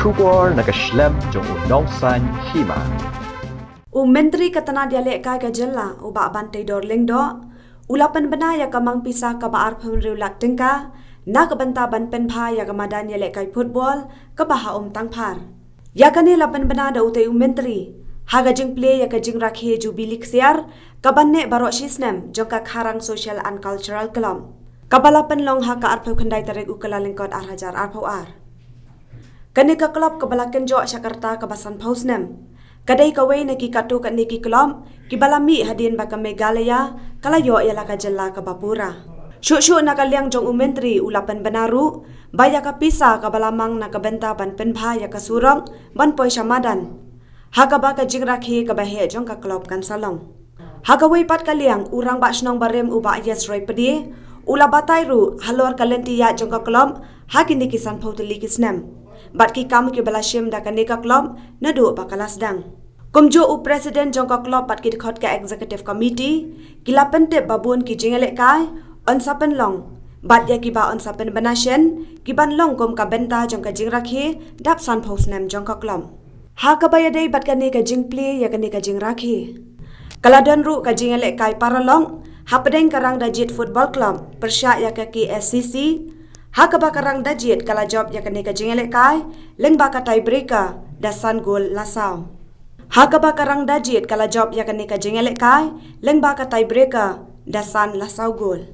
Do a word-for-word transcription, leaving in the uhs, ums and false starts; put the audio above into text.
Khubor na ka shlem jong u nongsan hima. U Myntri ka tnad ïalehkai ka jylla, u Bah Banteidor Lyngdoh, u la pynbna ïa ka mang pisa kaba arphew hynriew lak tyngka na ka bynta ban pynbha ïa ka madan ïalehkai football kaba ha Umtangphar. Ïa kane la pynbna da utei u Myntri ha ka jingplie ïa ka jingrakhe Jubilee Ksiar kaban neh baroh shi snem jong ka Kharang Social and Cultural Club, kaba la pynlong ha ka arphew khyndai tarik u Kyllalyngkot ar hajar arphew ar. Kane ka club kaba la kynjoh sha ka rta kaba sanphew snem, ka dei kawei na ki katto katne ki club kiba la mih hadien ba ka Meghalaya ka la ïoh ïa la ka jylla kaba pura. Shuh shuh na ka liang jong u Myntri u la pynbna ruh ba ïa ka pisa kaba la mang na ka bynta ban pynbha ïa ka surok ban poi sha madan, ha kaba ka jingrakhe kaba heh jong ka club kan sa long. Ha kawei pat ka liang, u Rangbah Shnong barim u Bah Yesroy Pdie u la batai ruh halor ka lynti ïaid jong ka club ha kine ki sanphew tylli ki snem, bad ki kam kiba la shim da kane ka club naduh ba ka la sdang. Kumjuh u President jong ka club bad ki dkhot ka Executive Committee ki la pyntip ba bun ki jingïalehkai yn sa pynlong, bad ïa kiba yn sa pynbna shen kiban long kum ka bynta jong ka jingrakhe dap sanphew snem jong ka club. Ha kaba ïadei bad kane ka jingplie ïa kane ka jingrakhe, ka la don ruh ka jingïalehkai paralok hapdeng ka Rangdajied Football Club pyrshah ïa ka K S C C, ha kaba ka Rangdajied ka la jop ïa kane ka jingïalehkai lyngba ka tiebreaker da san gol la saw. Ha kaba ka Rangdajied ka la jop ïa kane ka jingïalehkai lyngba ka tiebreaker da san la saw gol.